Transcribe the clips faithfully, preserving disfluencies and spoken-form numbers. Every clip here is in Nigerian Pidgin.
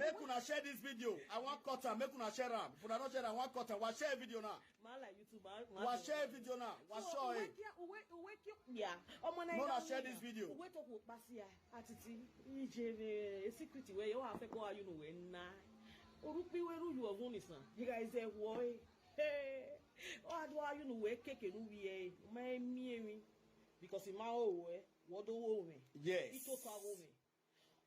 Make una share this video. I wan cut am. Make una share am. If una no share am, I wan cut am. Wa share video now. Mala YouTube. Wa share video now. Wa share it. Yeah. Ọmọ Make una Naija share ya. This video. Uwe to ko pasi ya. Atiti. Ije me secret we yo afe ko ayu no we na. Orupi we ru yu ovun nisan. You guys say wo. Hey. O adu ayu no we keke no we e. Ma mi emi. Because ma o we. Wo do wo we. Yes. Ito to wo we.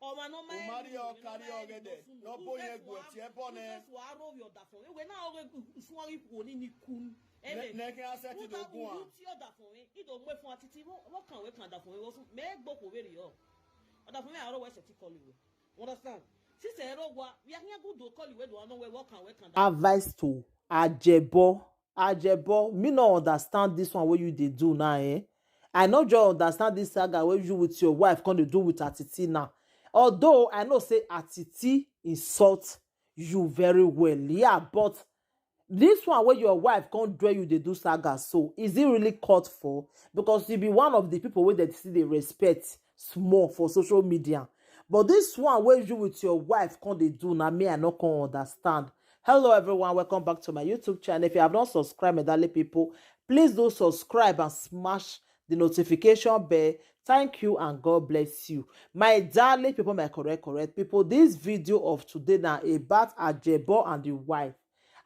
Ọmọ no ma Umari o kari ogede. No boye egwu eti ebo ne. Wa ro yo da fun. We na o we suwari ko ni ni kun. Ne ke asset do gun a. Ti o da fun. I do gbe fun Atiti. Wo kan we kan da fun. Wo fun. Me gbo ko we ri o. O da fun me aro we se ti call you. Understand? Sise ero gwa. We are here good to call you. We do no we wo kan we kan da. Advice to Ajebo. Ajebo, me no understand this one wey you dey do now, eh? I no just understand this saga wey you with your wife come dey do with Atiti now. Although I know say Atiti insult you very well, yeah, but this one wey your wife come do you dey do saga so, is it really called for? Because you be one of the people wey dem still dey respect small for social media. But this one wey you with your wife come dey do na me I no come understand. Hello everyone, welcome back to my YouTube channel. If you have not subscribed, my darling people, please do subscribe and smash the notification bell. Thank you and God bless you. My darling people, my correct, correct people, this video of today na about Ajebo and the wife.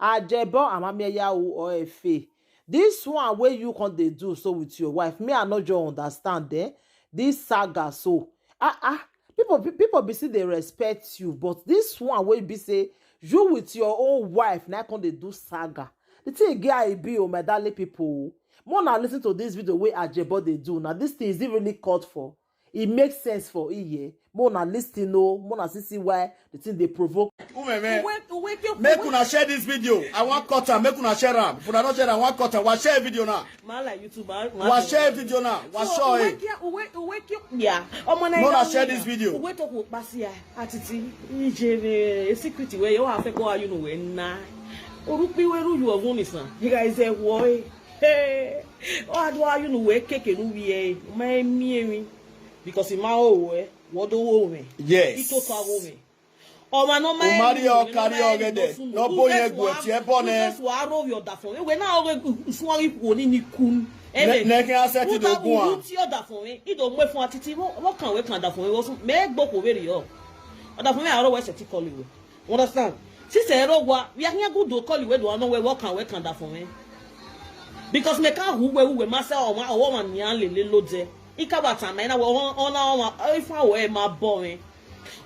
Ajebo and Mamiya Oefe. This one wey you come dey do so with your wife, me I no just understand eh. This saga so. Ah ah. People, pe- people be say they respect you, but this one wey be say you with your own wife now come dey do saga. The thing get I be oh my darling people. More now listen to this video wey Ajebo dey do. Now this thing is it really called for? It makes sense for Iye. More now listen oh, more now see see why the thing dey provoke. Umeme. Uwe uwe ke Make una share this video. I wan cut am. Make una share am. If una no share am, I wan cut am. Wa share video now. Mala YouTube. Wa share video now. Wa share it. Uwe uwe ke yeah. Ọmọ Naija. Make una share this video. Uwe to ko pasi ya. Atiti. Ije me secret we yo afe ko ayu no we na. Orupi we ru yu ovun nisan. You guys say wo. Hey. O adu ayu no we keke no we e. Ma mi emi. Because ma o we. Wo do wo we. Yes. Ito to wo we. Ọmọ no ma Umari o kari ogede. No boye egwu eti ebo ne. Wa ro yo da fun. We na o we suwari ko ni ni kun. Ne ke asset do gun a. Ti o da fun. I do gbe fun Atiti. Wo kan we kan da fun. Wo fun. Me gbo ko we ri o. O da fun me aro we se ti call you. Understand? Sise ero gwa. We are here good to call you. We do no we wo kan we kan da fun me. Because me ka hu we hu we ma se o ma o ma ni an lele lo je. Ika ba ta me na wo ona o ma ifun awo e ma bo me.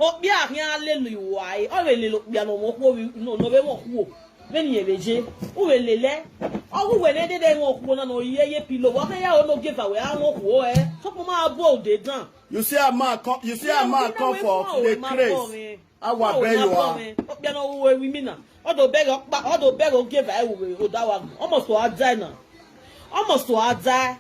O bi a hin alelu iwa e. O we lelo bi a no mo ku o no no be mo ku o. Be ni e be je. U we lele. O ku we ne de de mo ku o na no ye ye pilo. Wa me ya o no give away a mo ku o e. So ko ma bo o de dan. You see a man come, you see a man come for the craze. Awa be you are. O bi a no we wi mi na. O do be o pa, o do be o give away we o da wa. Almost to a die na. Almost to a die.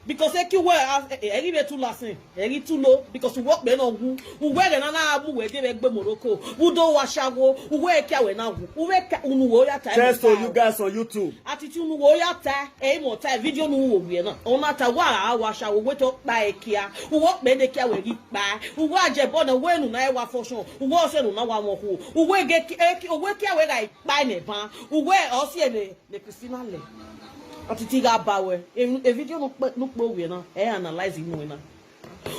Because eki we eri be too last thing. Eri too low because we work be no gu. We wear na na amu we dey be Morocco. We do washago. We wear kia we na gu. We wear kia unu wo ya time. Thanks to you guys on YouTube. Atiti unu wo ya ta. E mo ta video nu wo we na. Ona ta wa a washago we to pa ekia. We work be de kia we ri pa. We wa je bo na we nu na e wa function. We wo se nu na wa mo ku. We ge ki eki we kia we ga pa ne ban. We o si e ne ne Christina le. Atiti ga ba we. E e video nu pe nu pe we na. E analyze inu we na.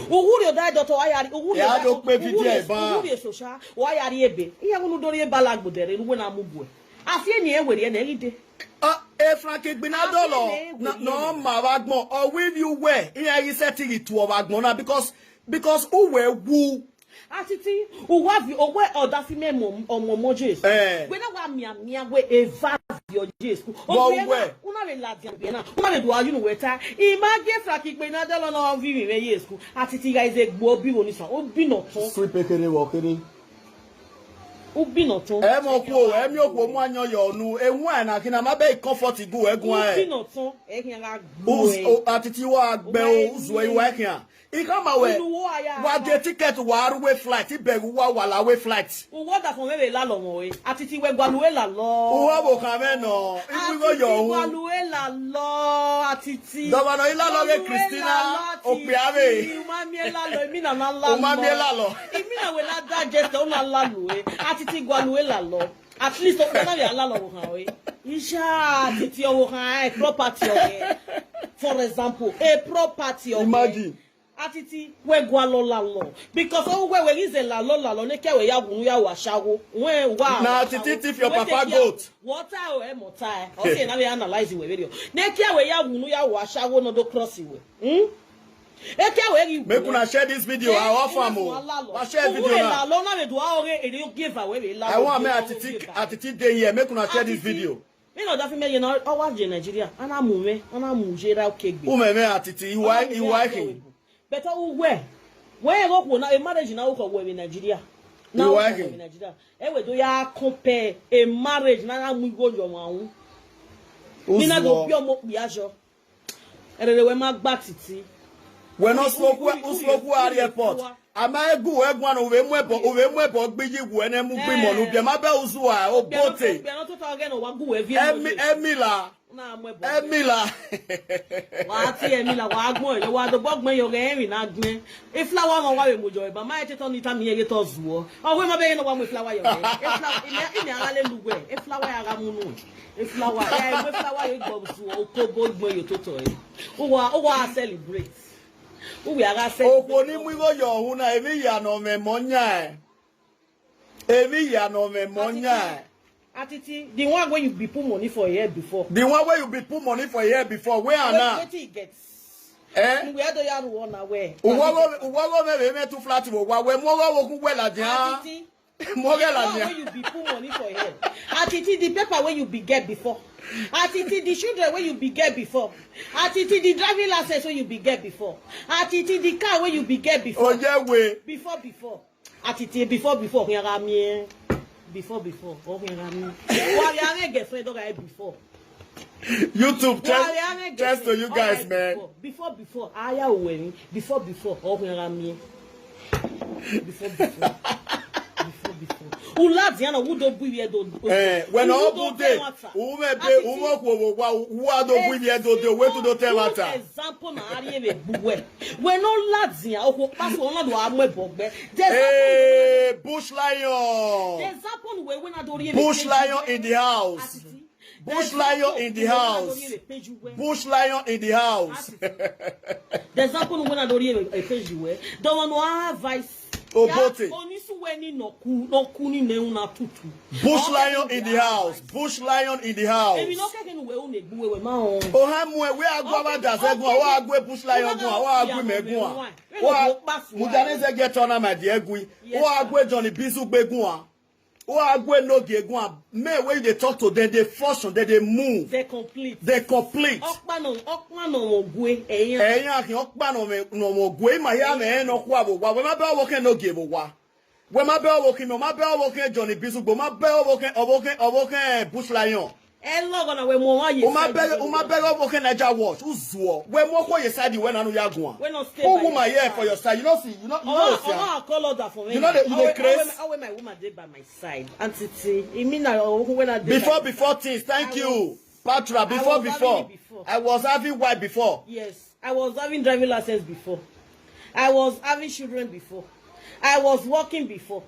Uwuri o dai doctor wa yari uwuri Ya o do pe video e ban. Uwuri e social wa yari ebe. Iya unu dori e bala gbodere nu we na mu bu e. Afi eni e weri e na eri de. Ah, e Frankie Gbinadolo. No ma wa gbon. O with you where? Iya yi set it to wa gbon na because because who we who Atiti uwa vi owe oda fi me mo omo mo Jesu. Eh. We na wa mia mia we eva vi o Jesu. But where? Una we la dia we na. Una we do ayu no we ta. I ma ge Frankie Gbinadolo na vi mi me Jesu. Atiti guys e gbo bi wo ni san. O bi no ton. Sweet pekere wo kere. O bi no ton. E mo ku o, e mi o ku o mu anyo yo nu. E wu e na kina ma be comfort gu e gun O bi e. No ton. E hin ga Us gbo. O Atiti wa gbe o uzu e wa kian. I come away. Unu wo aya. Wa get ticket wa ruwe flight. I beg wa wala we flight. Uwo da fun we la lo mo we. Atiti we gbalu we la lo. Uwa bo ka me no. Ibu go yo. Gbalu we la lo Atiti. Governor Ilaloge Christina Opiare. Umami la lo, emi na na la lo. Umami la lo. Emi na we la da je to na la lo e. Atiti Ti gwa lu e la lọ. At least o na ya la lọ wo han o. Isha titi o wo han e property o. For example, a property o. Imagine. Atiti we gwa lọ la lọ. Because o we we is a la lọ la lọ ne ke we ya gun ya wa shago. We wa. Na Atiti thief your papa goat. Water o e mota e. O se na we analyze we video. Ne ke we ya gun ya wa shago no do cross we. Hmm? Eke we gi. Make una share this video. I offer am o. Wa share video now. Lo na we do a ore ere o give away we la. I want me Atiti Atiti dey here. Make una share this video. Me no da fi me ye na o wa je Nigeria. Ana mu me, ana mu je ra okegbe. U me me Atiti iwa iwa he. But o we. We go ko na a marriage na o ko we Nigeria. Na o ko we Nigeria. E we do ya compare a marriage na na mu go yo ma hu. Mi na go bi omo pi ajo. Erere we ma gba Titi. We no smoke we u smoke we at airport. Ama egu we gwan uwe mu ebo uwe mu ebo gbiji gu ene mu gbi mo nu bi ma be uzu a o bote. Bi no to ta ge no wa gu we vi. Emi emi la. Na mu ebo. Emi la. Wa ti emi la wa gbon yo wa do gbogbo yo ge emi na gbin. E flower mo wa we mo jo e ba ma e te to ni ta mi e ge to zuo. O we ma be no wa mo flower yo. E flower imi imi ara le lu we. E flower ara mu nu. E flower e we flower yo gbo zuo o ko bo gbon yo to to e. O wa o wa celebrate. O we ara celebrate. Okwo ni mu igo yo hu na emi ya no me mo nya e. Emi ya no me mo nya e. Atiti, the one wey you be put money for here before. The one wey you be put money for here before, where are now? Wetin e get? Eh? We are the yard one away. Uwago uwago me me me too flat wo wa we mo go wo ku we la dia. Atiti, mo ge la dia. The one wey you be put money for here. Atiti, the paper wey you be get before. Atiti, the children wey you be get before. Atiti, the driving license wey you be get before. Atiti, the car wey you be get before. Oje we. Before before. Atiti before before hin ara mi e. Before before o hin ara mi. Wa ya re girlfriend o ga e before. YouTube test, test to you guys, man. Before before aya uwe ni before before o hin ara mi e. Before before. Before before. Ula diana wo do bu ye do. Eh, when all bu day. Ume be umo kwo wo wa wa do bu ye do de we to do te matter. Example na ari e be bu we. We no lads ya okwo paso ona do amwe bogbe. Hey, bush lion. There's happen we we na do ri. Bush lion in the house. Bush lion in the house. Bush lion in the house. There's happen we na do ri e page we. Don't want no advice. Obote. Oni su we ni no ku no ku ni ne una tutu. Bush lion in the house. Bush lion in the house. Ebi no keke nu we une gbuwe we ma on. O ha mu e we agwa ba da se gun, o agwe bush lion gun, o agwe me gun. O a mudane se get on my dear gui. O agwe Johnny Bisu gbe gun. O agwe no ge gun. Me wey dey talk to them, they function, they dey move. They complete. They complete. Okpa no okpa no mo gwe. Eyan. Eyan akin okpa no me no mo gwe. Ma ya me no kwa bo wa. We ma be owo ken no ge bo wa. We ma be owo kin, ma be owo ken Johnny Bisugbo, ma be owo ken owo ken owo ken Bush Lion. E logo na we mo wa ye. O ma be o ma be owo ken Naija Watch. Uzuo. We mo ko ye side we na no ya gun. We no stay. Who woman here for your side? You know see, you know you know see. Oh, call order for me. You know the you the craze. Awe my woman dey by my side. Auntie T, e mean na o when I dey. Before before things. Thank you. Patra, before before. I was having wife before. Yes. I was having driving license before. I was having children before. I was working before.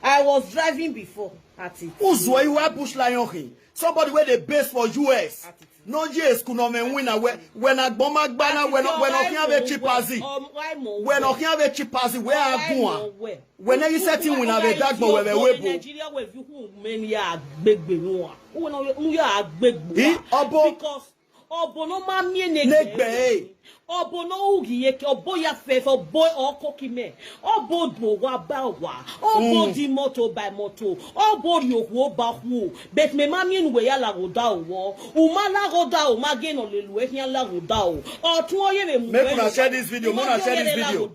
I was driving before. At it. Uzo you are bush lion hin. Somebody where they base for U S. No yes could not men win away. When I bomb my banner when when I have a chimpanzee. When I have a chimpanzee where I go on. When I set him when I be that boy where we Nigeria where you who men ya big big one. Who no ya big big. Because Obo no ma mie negbe. Negbe. Obo no ugi yeke, obo ya fefe, obo oko kime. Obo do wa ba wa. Obo di moto by moto. Obo ri ohu o ba hu. Bet me ma mie nuwe ya lagoda owo. U ma lagoda o, ma ge no lelu e hian lagoda o. Otun oye me mu. Make una share this video, make una share this video.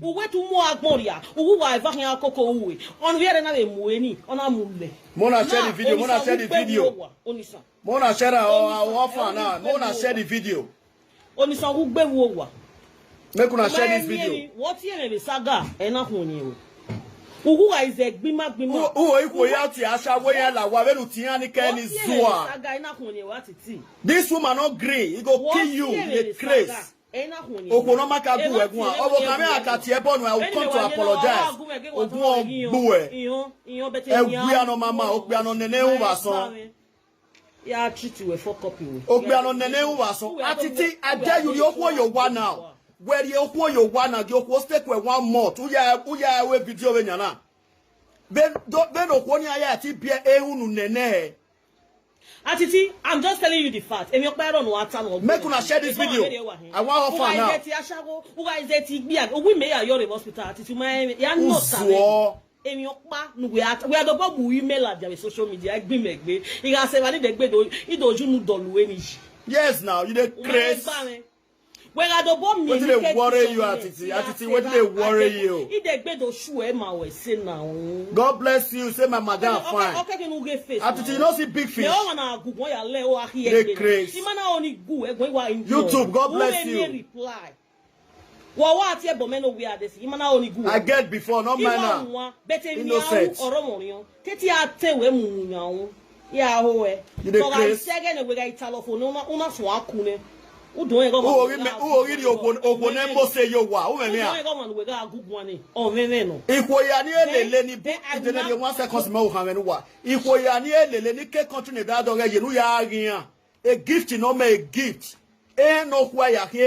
Uwe tu mu agbon ria. Uwu wa eva hian koko uwe. Onu yere na me mu eni, ona mu le. Make una share the video, make una share the video. Onisa. Make una share am or I will offer am now. Make una share the video. Onisa ugbe wo wa. Make una share this video. What here be saga e na kun ni o. Ugu ga is a gbima gbima. Uwo ikwo ya ti ashawo ya la wa benu ti ani ke ni zua. Saga e na kun ni wa titi. This woman no gree, he go kill you, he craze. Okwo no maka gu egun a. Obo kame akati ebo no, I will come to apologize. Ogun ogbu e. Egwi ano mama, okpi ano nene uva son. Ya treat you for copy we. Okpi ano nene uva son. Atiti, I tell you, the okwo yo wa now. Where the okwo yo wa now, the okwo stay kwe one month. Uya, uya we video we nyana. Ben, do, ben okwo ni aya ati bie ehunu nene. Atiti, I'm just telling you the fact. Emi okpa ero no ata no. Make una share this video. I want her fan now. Uga izeti ashago, uga izeti gbia. Uwi me ya yore hospital. Atiti ma ya no sare. Uzuo. Emi okpa no we at. We are the bobu email at the social media. Egbi megbe. Iga se vani de gbe do. Ido ju nu dolu eni. Yes, now you dey craze. Wetin dey worry you, Atiti? Atiti, wetin dey worry you? Idegbe do shoe ma we say na o. God bless you. Say my madam fine. Okay, okay, no get face. Atiti, you no see big fish. Me o na gugu ya le o ahi. Dey craze. Imana oni gu e gwe wa in. YouTube, God bless you. Reply. Wa wa ati ebo me no we are this. Imana oni gu. I get before, no man now. Innocent. Oro mo rion. Teti ate we mu nyawo. Ya ho e. You dey craze. Sege ne we ga italo fo no ma una so akune. Udo e go. Uwo ri me, uwo ri di okwo, okwo ne mo se yo wa. Uwe me a. Udo e go man we ga gugu ani. O me me no. Ikwo ya ni elele ni bu. Itene de one second me o han me no wa. Ikwo ya ni elele ni ke country ne da do ge ye nu ya ri an. A gift no me a gift. E no kwa ya he.